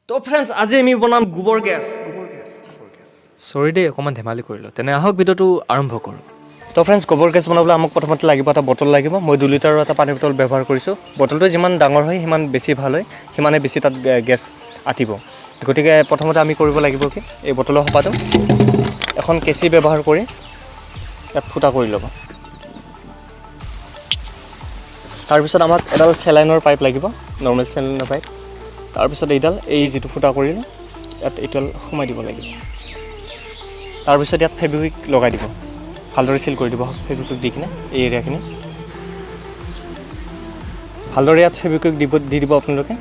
তো ফ্ৰেণ্ডছ, আজি আমি বনাম গোবৰ গেছ। গোবৰ গেছ, গোবৰ গেছ। চৰি দেই, অকণমান ধেমালি কৰিলোঁ। তেনে আহক, ভিডিঅ'টো আৰম্ভ কৰোঁ। তো ফ্ৰেণ্ডছ, গোবৰ গেছ বনাবলৈ আমাক প্ৰথমতে লাগিব এটা বটল লাগিব। মই 2 লিটাৰৰ এটা পানী বটল ব্যৱহাৰ কৰিছোঁ। বটলটো যিমান ডাঙৰ হয়, সিমান বেছি ভাল হয়, সিমানে বেছি তাত গেছ আঁটিব। গতিকে প্ৰথমতে আমি কৰিব লাগিব কি, এই বটলৰ সোপাটো এখন কেঁচি ব্যৱহাৰ কৰি ইয়াত ফুটা কৰি ল'ব। তাৰপিছত আমাক এডাল চেলাইনৰ পাইপ লাগিব, নৰ্মেল চেলাইনৰ পাইপ। তাৰপিছত এইডাল, এই যিটো ফুটা কৰিলোঁ, ইয়াত এইডাল সোমাই দিব লাগিব। তাৰপিছত ইয়াত ফেবিকুইক লগাই দিব, ভালদৰে চিল কৰি দিব ফেবিকুইক দি কিনে। এই এৰিয়াখিনি ভালদৰে ইয়াত ফেবিকুইক দি দিব আপোনালোকে।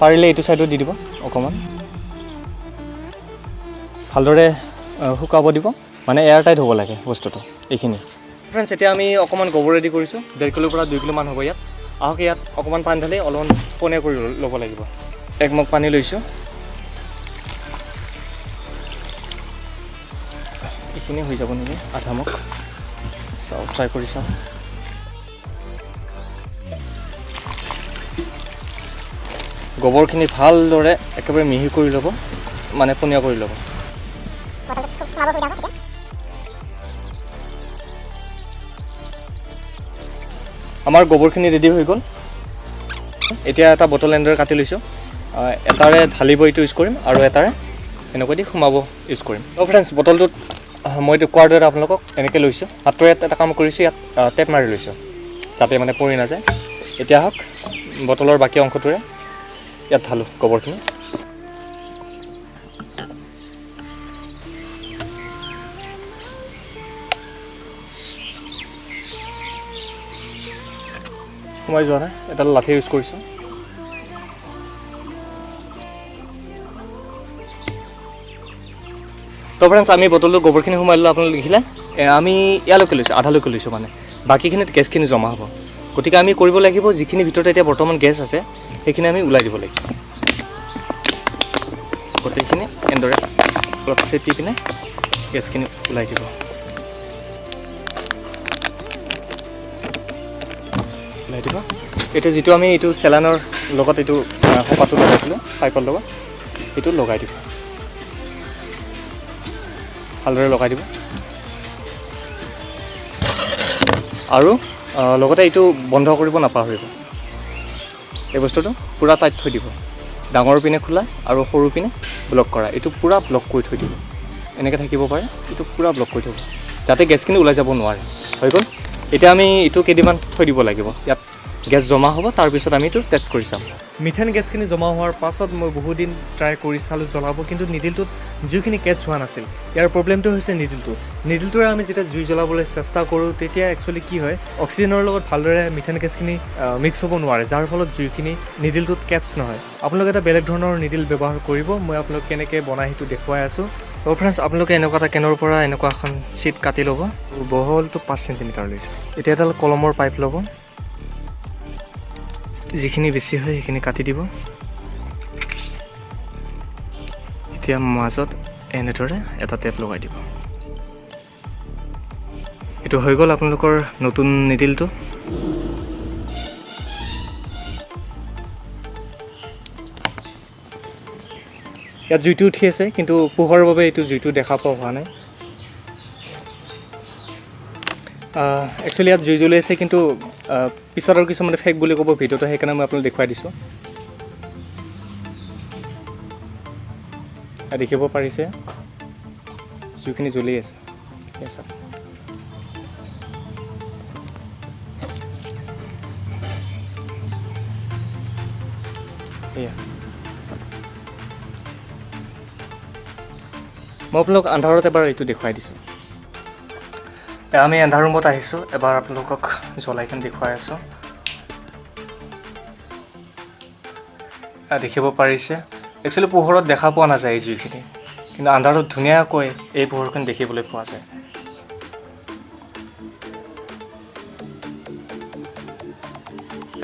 পাৰিলে এইটো ছাইডো দি দিব। অকণমান ভালদৰে শুকাব দিব, মানে এয়াৰ টাইট হ'ব লাগে বস্তুটো এইখিনি। ফ্ৰেণ্ডছ, এতিয়া আমি অকণমান গোবৰ ৰেডি কৰিছোঁ। 1.5 কিলোৰ পৰা 2 কিলোমান হ'ব ইয়াত। আহক, ইয়াত অকণমান পানী ঢালি অলপমান পনীয়া কৰি ল'ব লাগিব। এক মগ পানী লৈছোঁ। এইখিনি হৈ যাব নেকি আধা মগ? চাওঁ, ট্ৰাই কৰি চাওঁ। গোবৰখিনি ভালদৰে একেবাৰে মিহি কৰি ল'ব, মানে পনীয়া কৰি ল'ব। বটলটোত সোমাব সুবিধা হ'ব তেতিয়া। আমাৰ গোবৰখিনি ৰেডি হৈ গ'ল। এতিয়া এটা বটল এনেদৰে কাটি লৈছোঁ। এটাৰে ঢালিব এইটো ইউজ কৰিম আৰু এটাৰে এনেকৈ দি সোমাব ইউজ কৰিম। ত' ফ্ৰেণ্ডছ, বটলটোত মই এইটো কোৱাৰ দৰে আপোনালোকক এনেকৈ লৈছোঁ। মাত্ৰ ইয়াত এটা কাম কৰিছোঁ, ইয়াত টেপ মাৰি লৈছোঁ, যাতে মানে পৰি নাযায়। এতিয়া আহক, বটলৰ বাকী অংশটোৰে ইয়াত ঢালোঁ গোবৰখিনি। সোমাই যোৱা নাই, এডাল লাঠি ইউজ কৰিছোঁ। তো ফ্ৰেণ্ডছ, আমি বটলটো গোবৰখিনি সোমাই ল'লোঁ। আপোনালোকে দেখিলে, আমি ইয়ালৈকে লৈছোঁ, আধালৈকে লৈছোঁ, মানে বাকীখিনিত গেছখিনি জমা হ'ব। গতিকে আমি কৰিব লাগিব, যিখিনি ভিতৰত এতিয়া বৰ্তমান গেছ আছে, সেইখিনি আমি ওলাই দিব লাগিব। গোটেইখিনি এনেদৰে অলপ চেপি পিনে গেছখিনি ওলাই দিব, ওলাই দিব। এতিয়া যিটো আমি এইটো চেলানৰ লগত এইটো সোপাটো লগাইছিলোঁ পাইপৰ লগত, সেইটো লগাই দিব, ভালদৰে লগাই দিব। আৰু লগতে এইটো বন্ধ কৰিব নাপাহৰিব। এই বস্তুটো পূৰা টাইট থৈ দিব। ডাঙৰ পিনে খোলা আৰু সৰু পিনে ব্লক কৰা, এইটো পূৰা ব্লক কৰি থৈ দিব। এনেকৈ থাকিব পাৰে, এইটো পূৰা ব্লক কৰি থ'ব, যাতে গেছখিনি ওলাই যাব নোৱাৰে। হৈ গ'ল। এতিয়া আমি এইটো কেইদিনমান থৈ দিব লাগিব। ইয়াত গেছ জমা হ'ব, তাৰপিছত আমি এইটো টেষ্ট কৰি চাম। মিথেন গেছখিনি জমা হোৱাৰ পাছত মই বহুদিন ট্ৰাই কৰি চালোঁ জ্বলাব, কিন্তু নিডিলটোত জুইখিনি কেটচ হোৱা নাছিল। ইয়াৰ প্ৰব্লেমটো হৈছে নিডিলটো। নিডিলটোৰে আমি যেতিয়া জুই জ্বলাবলৈ চেষ্টা কৰোঁ, তেতিয়া একচুৱেলি কি হয়, অক্সিজেনৰ লগত ভালদৰে মিথেন গেছখিনি মিক্স হ'ব নোৱাৰে, যাৰ ফলত জুইখিনি নিডিলটোত কেটচ নহয়। আপোনালোকে এটা বেলেগ ধৰণৰ নিডিল ব্যৱহাৰ কৰিব। মই আপোনালোক কেনেকৈ বনাই সেইটো দেখুৱাই আছোঁ। তো ফ্ৰেণ্ডছ, আপোনালোকে এনেকুৱা এটা কেনৰ পৰা এনেকুৱা এখন চিট কাটি ল'ব। বহলটো 5 চেণ্টিমিটাৰ লৈছে। এতিয়া এডাল কলমৰ পাইপ ল'ব। যিখিনি বেছি হয়, সেইখিনি কাটি দিব। এতিয়া মাজত এনেদৰে এটা টেপ লগাই দিব। এইটো হৈ গ'ল আপোনালোকৰ নতুন নিডিলটো। ইয়াত জুইটো উঠি আছে, কিন্তু পোহৰৰ বাবে এইটো জুইটো দেখা পোৱা হোৱা নাই। একচুৱেলি ইয়াত জুই জ্বলি আছে, কিন্তু পিছত আৰু কিছুমানে ফেক বুলি ক'ব ভিডিঅ'টো, সেইকাৰণে মই আপোনালোক দেখুৱাই দিছোঁ। ইয়াত দেখিব পাৰিছে, জুইখিনি জ্বলি আছে। এয়া চাওক। এয়া মই আপোনালোক আন্ধাৰত এবাৰ এইটো দেখুৱাই দিছোঁ। এয়া আমি এন্ধাৰ ৰুমত আহিছোঁ, এবাৰ আপোনালোকক জ্বলাই কিনে দেখুৱাই আছোঁ। এয়া দেখিব পাৰিছে, একচুৱেলি পোহৰত দেখা পোৱা নাযায় এই জুইখিনি, কিন্তু আন্ধাৰত ধুনীয়াকৈ এই পোহৰখিনি দেখিবলৈ পোৱা যায়।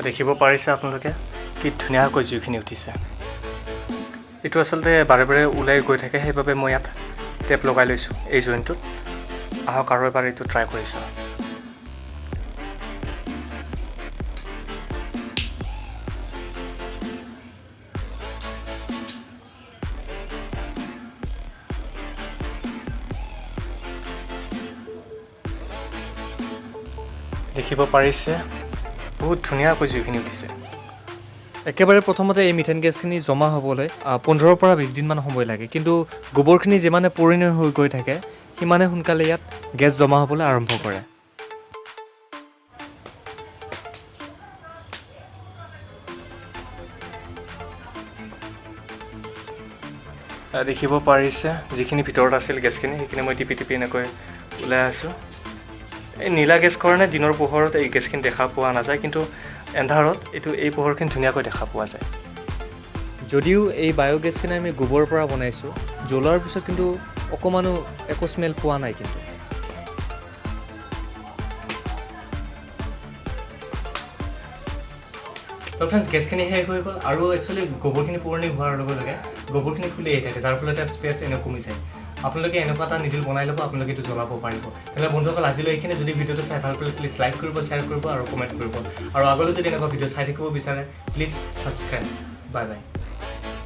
দেখিব পাৰিছে আপোনালোকে, কি ধুনীয়াকৈ জুইখিনি উঠিছে। এইটো আচলতে বাৰে বাৰে ওলাই গৈ থাকে, সেইবাবে মই ইয়াত টেপ লগাই লৈছোঁ এই জইনটোত। আহক, আৰু এবাৰ এইটো ট্ৰাই কৰি চাওঁ। দেখিব পাৰিছে, বহুত ধুনীয়াকৈ জুইখিনি উঠিছে। একেবাৰে প্ৰথমতে এই মিথেন গেছখিনি জমা হ'বলৈ 15ৰ পৰা 20 দিনমান সময় লাগে, কিন্তু গোবৰখিনি যিমানে পুৰণি হৈ গৈ থাকে সিমানে সোনকালে ইয়াত গেছ জমা হ'বলৈ আৰম্ভ কৰে। দেখিব পাৰিছে, যিখিনি ভিতৰত আছিল গেছখিনি, সেইখিনি মই টিপি টিপি এনেকৈ ওলাই আছোঁ। এই নীলা গেছ কাৰণে দিনৰ পোহৰত এই গেছখিনি দেখা পোৱা নাযায়, কিন্তু এন্ধাৰত এই পোহৰখিনি ধুনীয়াকৈ দেখা পোৱা যায়। যদিও এই বায়'গেছখিনি আমি গোবৰৰ পৰা বনাইছোঁ, জ্বলোৱাৰ পিছত কিন্তু অকণমানো একো স্মেল পোৱা নাই। কিন্তু তো ফ্ৰেণ্ডছ, গেছখিনি শেষ হৈ গ'ল আৰু একচুৱেলি গোবৰখিনি পুৰণি হোৱাৰ লগে লগে গোবৰখিনি ফুলি আহি থাকে, যাৰ ফলত ইয়াত স্পেচ এনেও কমি যায়। আপোনালোকে এনেকুৱা এটা নিডিল বনাই ল'ব, আপোনালোকে এইটো জ্বলাব পাৰিব। তেনেহ'লে বন্ধুসকল, আজিলৈ এইখিনি। যদি ভিডিঅ'টো চাই ভাল পালে প্লিজ লাইক কৰিব, শ্বেয়াৰ কৰিব আৰু কমেণ্ট কৰিব। আৰু আগলৈ যদি এনেকুৱা ভিডিঅ' চাই থাকিব বিচাৰে, প্লিজ ছাবস্ক্ৰাইব। Bye bye.